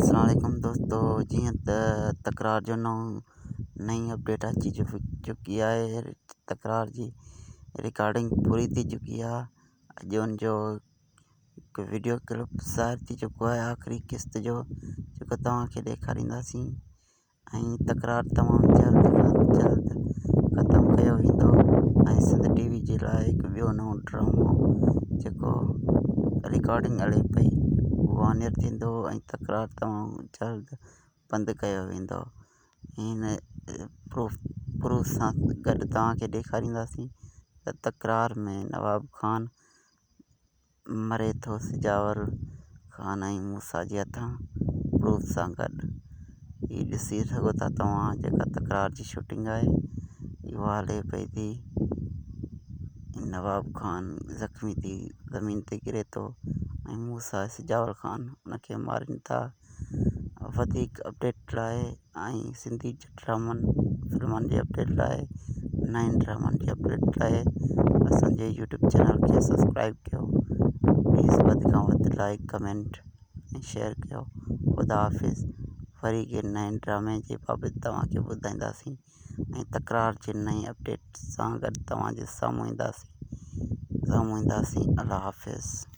اسلام عليڪم دوستو جيئن ته تڪرار جو نئون نئين اپڊيٽ اچي چڪي آهي تڪرار جي رڪارڊنگ پوري ٿي چڪي آهي اڄ ان جو هڪ وڊيو ڪلپ ظاهر ٿي چڪو آهي آخري قسط جو جيڪو توهان کي ڏيکارينداسين ۽ تڪرار تمام جلد کان جلد ختم ڪيو ويندو ۽ سنڌ ٽي وي جي لاء هڪ ٻيو نئون ڊرامو جيڪو رڪارڊنگ هلي پئي اهو آن ايئر ٿيندو ۽ تڪرار تمام جلد بند ڪيو ويندو هن پروف پروف سان گڏ توهان کي ڏيکارينداسين ته تڪرار ۾ نواب خان مري ٿو سجاول خان ۽ موسيٰ جي هٿان پروف سان گڏ هي ڏسي سگهو ٿا توهان جيڪا تڪرار جي شوٽنگ آهي اها هلي پئي ٿي نواب خان زخمي ٿي زمين تي ڪري ٿو ۽ موسيٰ سجاول خان ان کي مارين ٿا. وڌيڪ اپڊيٽ لاء ۽ سنڌي ڊرامن فلمن جي اپڊيٽ لاء نئين ڊرامن جي اپڊيٽ لاء اسان جي يوٽيوب چينل کي سبسڪرائب ڪيو پليز وڌ کان وڌ لائڪ ڪمينٽ ۽ شيئر ڪيو خدا حافظ وري ڪنهن نئين ڊرامي جي بابت توهان کي ٻڌائينداسين ۽ تڪرار جي نئين اپڊيٽ سان گڏ توهان جي سامهون اينداسين الله حافظ.